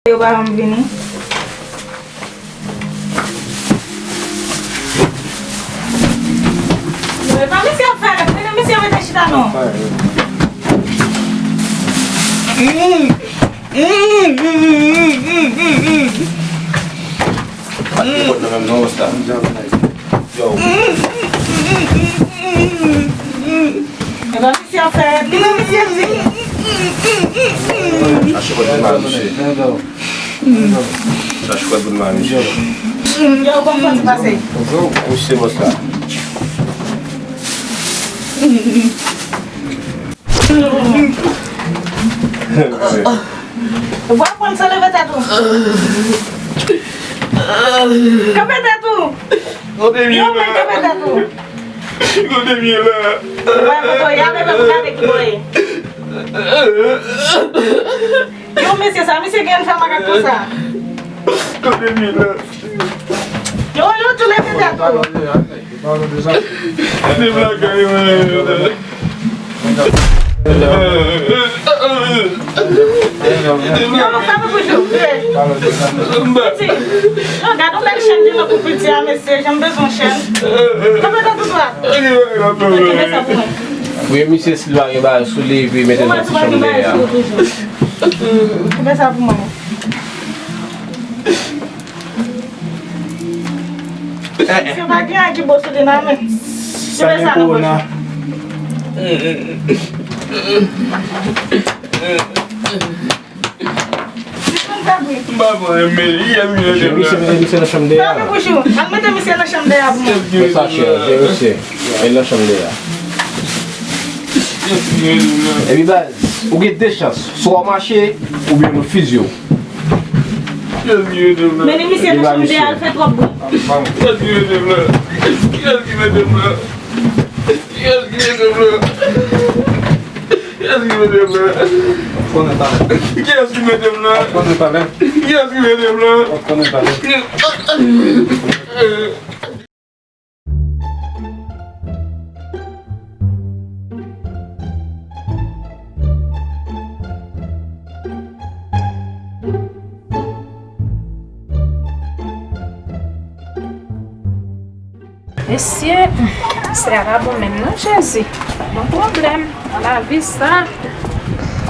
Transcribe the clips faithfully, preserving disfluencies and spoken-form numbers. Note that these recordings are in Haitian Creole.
Yo pa janm vini. E pa misye ap fè, mete misye mete chita non. Pa gen pòt nan menm non, Osta. Yo. E pa misye ap fè, li menm misye di. Chache kòd pou mari misye. Chache kòd pou mari misye. Yo, bon, fò nou pase. Misye bòs la. Ou pa konn sa leve tèt ou. Kanpe tèt ou. Yo, men kanpe tèt ou. Kote m ye la? Ou pa kote w ye, leve pou gade ki bò ye. Yo, mesye sa, misye gen fè makak konsa. Kote m ye la? Yo, yo, tou leve tèt ou. Gade blagay, mwen. Yo, sa nou pou jwe. Piti. Yo, gade yon bèl chèn li nan pou piti a, mesye. Jan m bezwen chèn. Kanpe tèt ou dwat. Kenbe sa pou mwen. Wi, misye, si l pa gen bagay sou li, epi mete l nan ti chanm dèyè a. Kenbe sa pou mwen. Misye pa gen agibo sou li nan men. Kenbe sa nan poch ou. M pa pran men li, misye mete misye nan chanm dèyè. Fèmen bouch ou. Al mete misye nan chanm dèyè pou mwen. Fè sa, chè, jere misye. El nan chanm dèyè. Epi baz, ou gen de chans. Swa w mache, oubyen nou fizye w. Men li misye nan chanm dèyè, al fè twòp bri. Kiyès ki mete m la? Kiyès ki mete m la? Kiyès ki mete m la? Kiyès ki mete m la? Kiyès ki mete m la? Kiyès ki mete m la? Mesye, se a pa bon menm non, Jezi. Bon pwoblèm, lavi sa.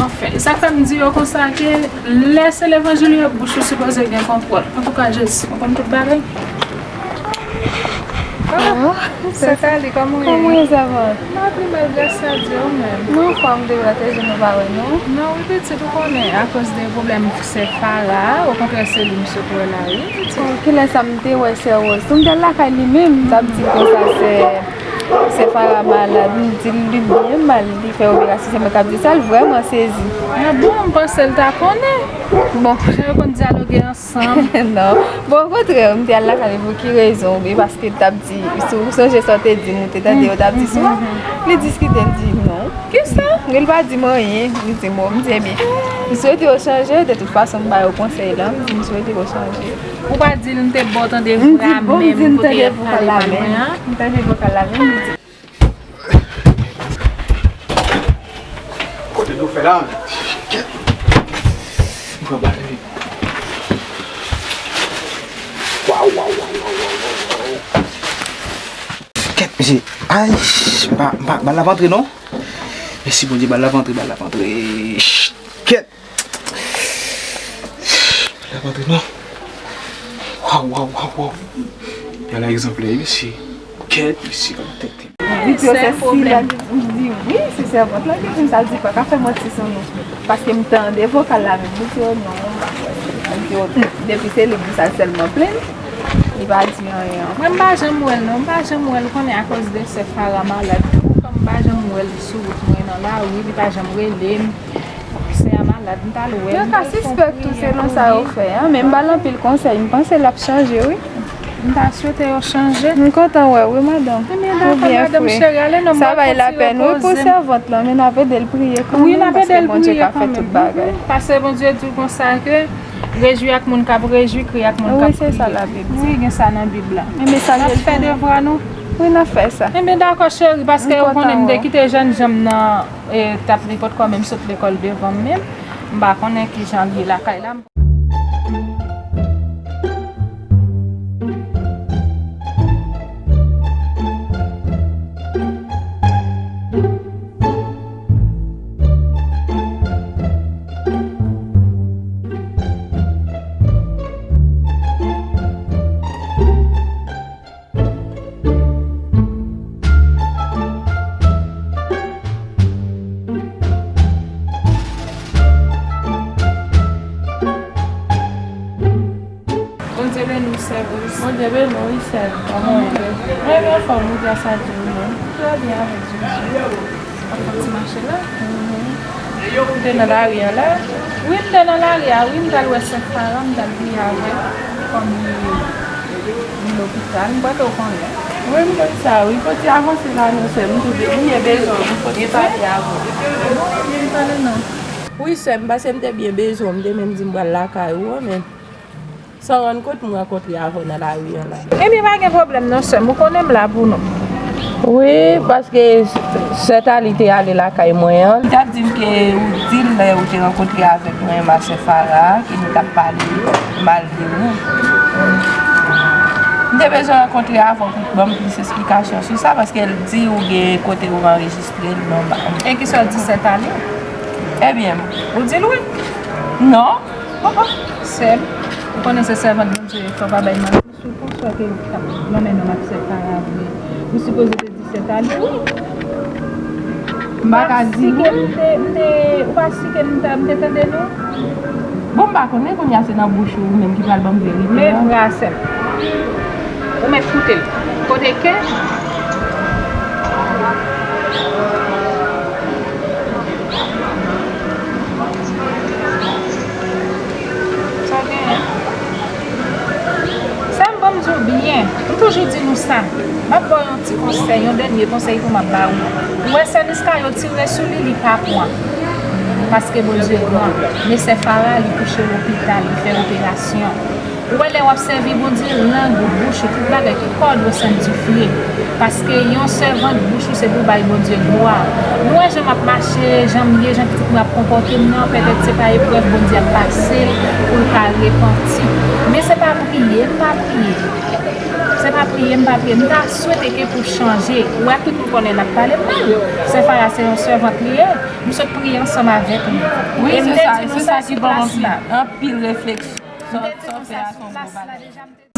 Anfen, e sa k fè m di yo konsa ke lè se levanjil yo, bouch ou sipoze gen kontwòl. Antouka, Jezi, ou konn tout bagay. Ah, Sè Kali, kòman w ye? Kòman w ye, Zèvòl? M pa pi mal, gras a Dye, ou menm? Nou anfòm, depi lòt jou nou pa wè, non? Non, wi, pitit, ou konnen, akoz de pwoblèm sè Fara, okontrè, se li m sot wè la, wi, pitit. Oh, kilè sa m te wè sè Rose? M t al lakay li menm, m t ap di konsa, sè, sè Fara malad, m di l li byen mal, li fè operasyon, se mwen k ap di sa, l vrèman sezi. Ah bon, m panse l ta konnen. Bon, jan yo konn dyaloge ansanm. Non. Bon, okontrè, m te al lakay li pou ki rezon? Oubyen paske l t ap di, si w sonje sa w te di m, ou te tande yo t ap di sou mwen? Li diskite, l di non. Kisa? Li pa di m anyen. M di, bon, m di, ebyen, m swete yo chanje, de tout fason, m ba yo konsèy la, m di, m swete yo chanje. Ou pa di l m te ba w tande vokal la menm, kote y ap pale mal mwen an? M tande vokal la menm, li di. Kote nou fè la? Kèt. M pran bal li. Waw, waw, waw. Kèt, mesye. Ay, m pa, m pa, bal la pa antre non. Mèsi Bondye, bal la pa antre, bal la pa antre. Kèt. Bal la pa antre non. Waw, waw, waw, waw. Yon egzanplè, mesye. Kèt, mesye, kòman tèt. Li di yo se sila ki di wi, se sèvant lan ki di m sa, l di pa ka fè manti sou nou. Paske m tande vokal la menm, li di yo non, m pa kwè. M di yo depi se li, m di sa l sèlman plenn, li pa di anyen ankò. Mwen m pa janm wè l non, m pa janm wè l, ou konnen akoz de sè Fara malad tou, kòm m pa janm wè l sou wout mwen nan lari, li pa janm rele m. Sè a malad, m t al wè l. Yo ka sispèk tou selon sa yo fè a, men m ba l anpil konsèy, m panse l ap chanje wi. M ta swete yo chanje. M kontan wè w wi madanm. Ebyen dakò madanm cheri, ale non, m pral kontinye poze m. Sa bay lapèn wi pou sèvant lan, men n ap ede l priye kanmenm paske Bondye ka fè tout bagay. Paske Bondye di w konsa ke rejwi ak moun k ap rejwi, kriye ak moun k ap kriye. Wi, se sa Labib di. Wi, gen sa nan Bib la. N ap fè devwa nou. Wi, n ap fè sa. Ebyen dakò cheri, paske ou konnen m te kite jènjan m nan e, t ap nenpòt kòman, m sot lekòl devan m menm. M pa konnen kijan l ye lakay la. Bondye beni w, sè Rose. Bondye beni w, wi, sè. Kòman w ye? Mwen byen anfòm, wi, gras a Dye, wi, menm. Trè byen, avèk Jezi. Ap fè ti mache la? Mhm. Ou te nan lari a la? Wi, m te nan lari a, wi, m t al wè sè Farah, m t al priye avè l. Kòm li, li lopital, m kwè ke w konnen. Wi, m konn sa, wi. Fò ti avanse la, non, sè m, m te byen bezwen w, m fò ti pale avè w. Non, m pale non. Wi, sè m, paske m te byen bezwen w, m te menm di m pral lakay ou an, men san rann kont m rankontre avè w nan lari an la. Ebyen, pa gen pwoblèm non, sè m. Ou konnen m la pou nou. Wi, paske sè Tali te ale lakay mwen an. Li t ap di m ke ou di l lè ou te rankontre avèk mwen, ma sè Farah, ke nou t ap pale mal de ou. M te bezwen rankontre avè w pou ban m plis esplikasyon sou sa, paske l di ou gen kote ou anrejistre l, non, ba. E kisa w di sè Tali? Ebyen. Ou di l wi? Non. Oh, oh, sè m, ou konnen se sèvant Bondye, fò w pa bay manti sou konswa ke l t ap manmen non ak sè Farah vre. Ou sipoze te di sè Tali wi. M pa ka di wi. M te, m te, ou pa si ke m ta, m te tande non? Bon, m pa konnen, kounye a se nan bouch ou, ou menm ki pral ban m verite a. Men vre a, sè m. Ou mèt koute l. Kote ke? Sa genyen? Sa m ban m di w byen. M toujou di nou sa. M ap ba w yon ti konsèy, yon dènye konsèy pou m ap ba ou. Ou wè sè Niska yo tire sou li, li pa pran. Paske Bondye gran. Men sè Farah, li kouche lopital, li fè operasyon. Ou wè lè w ap sèvi Bondye, lang ou, bouch ou, tout bagay, tout kò w dwe sanntifye. Paske yon sèvant, bouch ou se pou bay Bondye glwa. Nou wè jan m ap mache, jan m ye, jan pitit mwen ap konpòte m nan, petèt se pa eprèv Bondye ap pase l pou l ka repanti. Men se pa priye, m pa priye. Se pa priye, m pa priye. M ta swete ke pou chanje. Ou wè tout moun konnen n ap pale mal. Sè Farah se yon sèvant li ye. M sot priye ansanm avèk li. Wi, e m se te sa, di nou se sa sa ki sou ban m plas anpil, la. Anpil refleksyon. Sa w fè a se yon bon bagay.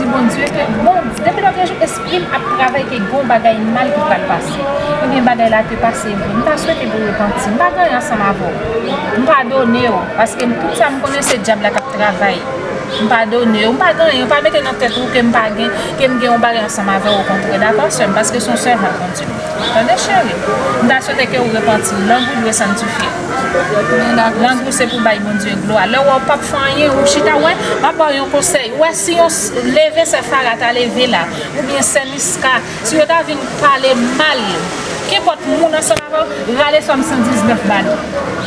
Di Bondye ke, bon, depi lòt jou, espri m ap travay ke gon bagay mal ki pral pase. Ebyen, bagay la te pase vre. M ta swete pou w repanti. M pa gen anyen ansanm avè w. M padone w, paske m, tout sa m konnen se dyab la k ap travay. M padone w. M pa gen anyen. Ou pa mete nan tèt ou ke m pa gen, ke m gen yon bagay ansanm avè w, okontrè. Dakò, sè m, paske se yon sèvant Bondye. Tande, cheri. M ta swete ke w repanti. Lang ou dwe sanntifye. Lang ou se pou bay Bondye glwa. Lè w wè w p ap fè anyen, ou chita, wè, m ap ba w yon konsèy. Ou wè, si yon s-, leve sè Farah ta leve la, oubyen sè Niska, si yo ta vin pale mal, kenpòt moun ansanm avè w, rale Sòm san diznèf ba li,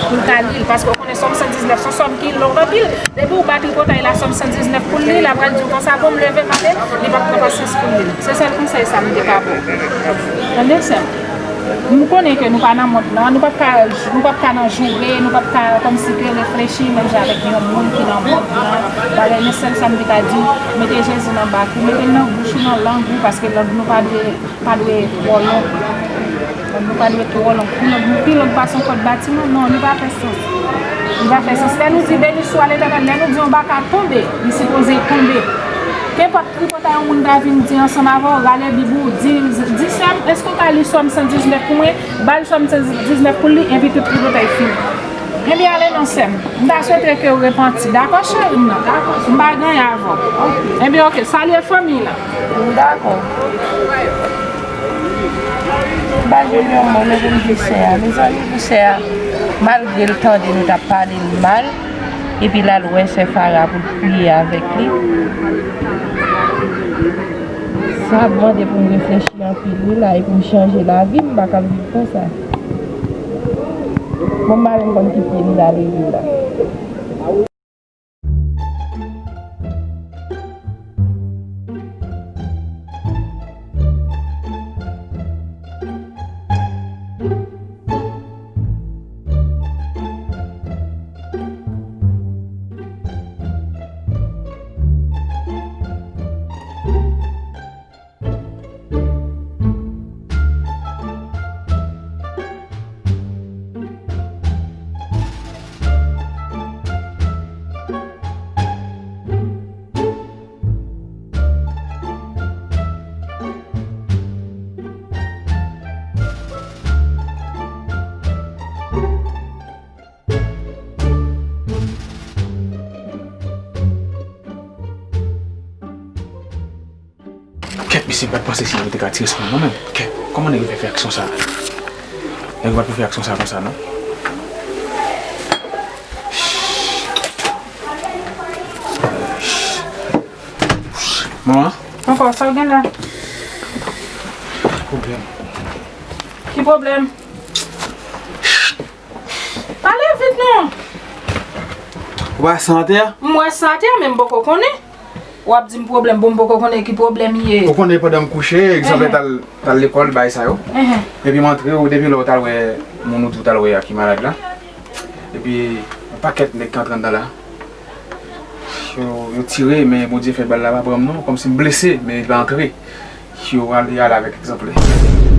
pou l ka li l, paske w konnen Sòm san diznèf se yon sòm ki long anpil. Depi w ba tripotay la Sòm san diznèf pou l li, l ap pral di w konsa, bon, m leve maten, li p ap pran pasyans pou l li. Se sèl konsèy sa m te ka ba w. Tande, sè m. M konnen ke nou pa nan mond lan, nou p ap ka, nou p ap ka nan joure, nou p ap ka kòmsi ke reflechi menm jan avèk yon moun ki nan mond lan. Bagay, men sèl sa m te ka di w, mete Jezi nan bak ou, mete l nan bouch ou, nan lang ou, paske lang nou pa dwe, pa dwe twò long. Lang nou pa dwe twò long. Pi long, pi long pase yon kòd batiman, non, li pa fè sans. Li pa fè sans. Lè nou di, beni swa Letènèl, lè nou di yon baka tonbe, li sipoze tonbe. Kenpòt tripotay yon moun ta vin di ansanm avè w, rale Bib ou, di, di sè m, èske w ka li Sòm san diznèf pou mwen? Ba l Sòm san diznèf pou l li, epi tout tripotay fini. Ebyen, ale non, sè m. M ta swete ke w repanti. Dakò, cheri m nan? Dakò. M pa gen anyen avè w. Ebyen, oke. Salye fanmi lan. Dakò. M pa jwenn yon mo, men pou m di sè a. Mezanmi, pou sè a, malgre l tande nou t ap pale l mal, epi l al wè sè Farah pou l priye avèk li. Sa ap mande pou m reflechi anpil, wi, la, e pou m chanje lavi m, m pa kab viv konsa. Bon, m pa menm konn ki pye m ta leve la. Kèt, mesye, m pa t panse si yo te ka tire sou mwen non, menm. Kèt, kòman nèg yo fè fè aksyon sa? Nèg yo pa t pou fè aksyon sa konsa non. Manman? Ankò, sa w gen la? Pwoblèm. Ki pwoblèm? Pale vit non. Ou wè san atè a? M wè san atè a, men m poko konnen. W ap di m pwoblèm, bon, m poko konnen ki pwoblèm ye. Ou konnen pandan m kouche, egzanp, Ehe. t al, t al lekòl, bagay sa yo. Ehe. Epi m antre, ou depi lè ou t al wè moun ou di ou t al wè a ki malad la. Epi yon pakèt nèg ki antre anndan la. Yo, yo tire, men Bondye fè bal la pa pran m non. Kòmsi m blese, men li pa antre. Yo ale, ale avèk egzanp li.